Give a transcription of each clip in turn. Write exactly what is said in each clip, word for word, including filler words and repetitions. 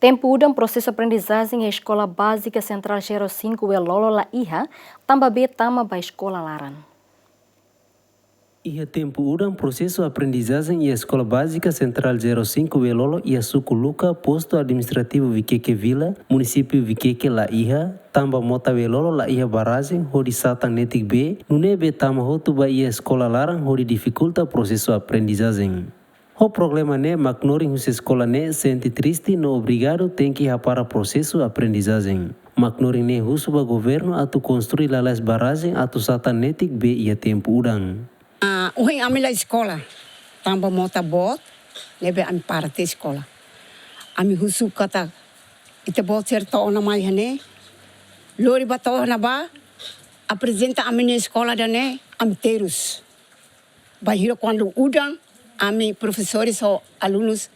Tempu udan prosesu aprendizajen iha Eskola Bázika Sentrál zero cinco Welolo la iha, tanba bee tama ba eskola laran. Iha tempu udan prosesu aprendizajen iha Eskola Bázika Sentrál zero cinco Welolo iha suku Luka, Postu Administrativu Vikeke Vila, Munisípiu Vikeke la iha, tanba mota Welolo la iha barajen hodi satan netik bee, nune'e bee tama hotu ba iha eskola laran hodi difikulta prosesu aprendizajen. Ho problema ne'e, mak hanorin husi eskola ne'e sente triste no obrigadu tenke hapara prosesu aprendizajen. Mak hanorin ne'e husu ba governu atu konstrui lalais barajen atu satan netik bee iha tempu udan. Ah, ohin ami la eskola, tanba mota boot, ne'ebé ami para tiha eskola. Ami husu katak ita-boot sira to'o ona mai iha ne'e, lori ba to'o ona ba, aprezenta ami-nia eskola ida-ne'e, ami terus. Bainhira kuandu udan, ami profesores ho alunus,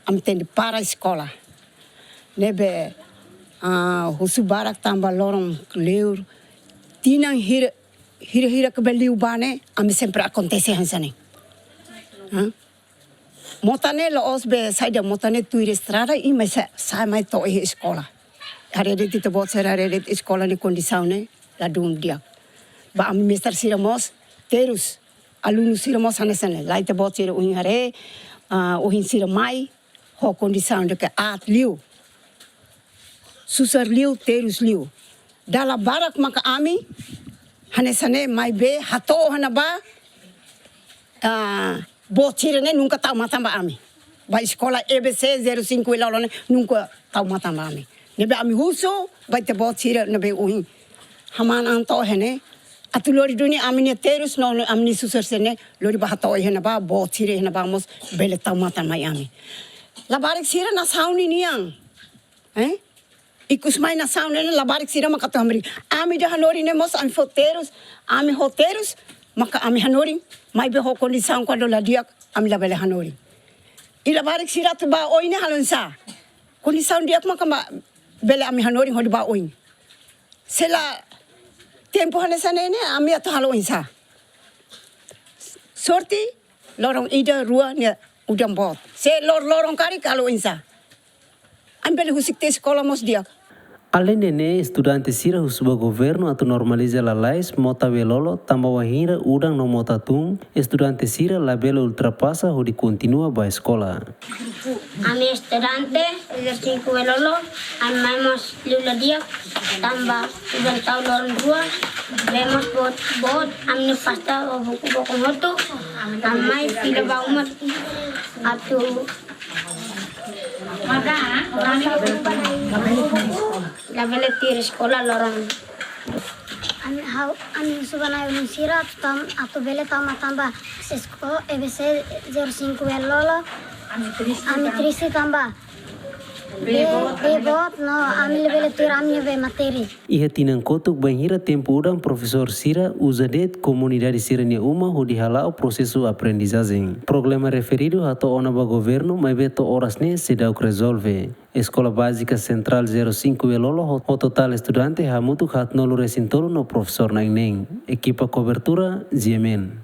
ami tenke para eskola. Ne'ebé, ah, husu barak tanba loron kleur, tinan hira, hira-hira ke bee liu ba ne'e, ami sempre akontese hanesan ne'e. Hah? Mota ne'e la'ós bee saida, mota ne'e tuir estrada i mai sa-, sa'e mai to'o iha eskola. Haree de'it ita-boot sira haree de'it eskola nia kondisaun ne'e, ladún di'ak. Ba ami mestre sira mós, terus, alunu sira mós hanesan ne'e. Lae ita-boot sira ohin haree, ah, ohin sira mai, ho kondisaun ida ke aat liu. Susar liu, terus liu. Dala barak maka ami, hanesan ne'e mai bee, hato'o ona ba, ah, boot sira ne'e nunka tau matan ba ami. Ba eskola E B C zero cinco Welolo ne'e nunka tau matan ba ami. Ne'ebé ami husu, ba ita-boot sira ne'ebé ohin hamanan to'o iha ne'e, atu lori duni ami-nia terus no, no ami-nia susar sira ne'e, lori ba hato'o iha ne'ebá, boot sira iha ne'ebá mós bele tau matan mai ami. Labarik sira nasaun ninian. Eh? Ikus mai nasaun ne'e labarik sira maka atu hamriik. Ami ida hanorin ne'e mós ami fó terus, ami ho terus, maka ami hanorin, maibé ho kondisaun kuandu la di'ak, ami la bele hanorin. I labarik sira atu ba oin ne'e halo oinsá? Kondisaun di'ak maka ma-, bele ami hanorin hodi ba oin. Se la tempu hanesan ne'e ne'e, ami atu halo oinsá? Sorte, loron ida, rua, ne'e udan boot. Se lor-, loron karik halo oinsá? Ami bele husik tiha eskola mós di'ak. Aleinde ne'e, estudante sira husu ba governu atu normaliza lalais mota Welolo, tanba wainhira udan no mota tun, estudante sira la bele ultrapasa hodi kontinua ba eskola. Ami estudante, zero cinco Welolo, ami mai mós liu la di'ak, tanba udan tau loron rua, bee mós boot, boot, ami-nia pasta ho buku bokon hotu, ami mai fila ba uma atu la bele tuir eskola loron. Ami ha'u, ami husu ba na'i-ulun sira atu tau, atu bele tau matan ba esko-, E B C zero cinco Welolo. Ami triste tanba bee, bee boot no ami la bele tuir ami-nia bee materi. Iha tinan kotuk bainhira tempu udan, profesór sira uza de'it komunidade sira-nia uma hodi hala'o prosesu aprendizajen. Problema referidu hato'o ona ba governu, maibé to'o oras ne'e seidauk rezolve. Eskola Bázika Sentrál zero cinco Welolo ho, ho totál estudante hamutuk haatnulu resin tolu no profesór na'in-neen. Ekipa kobertura, G M N.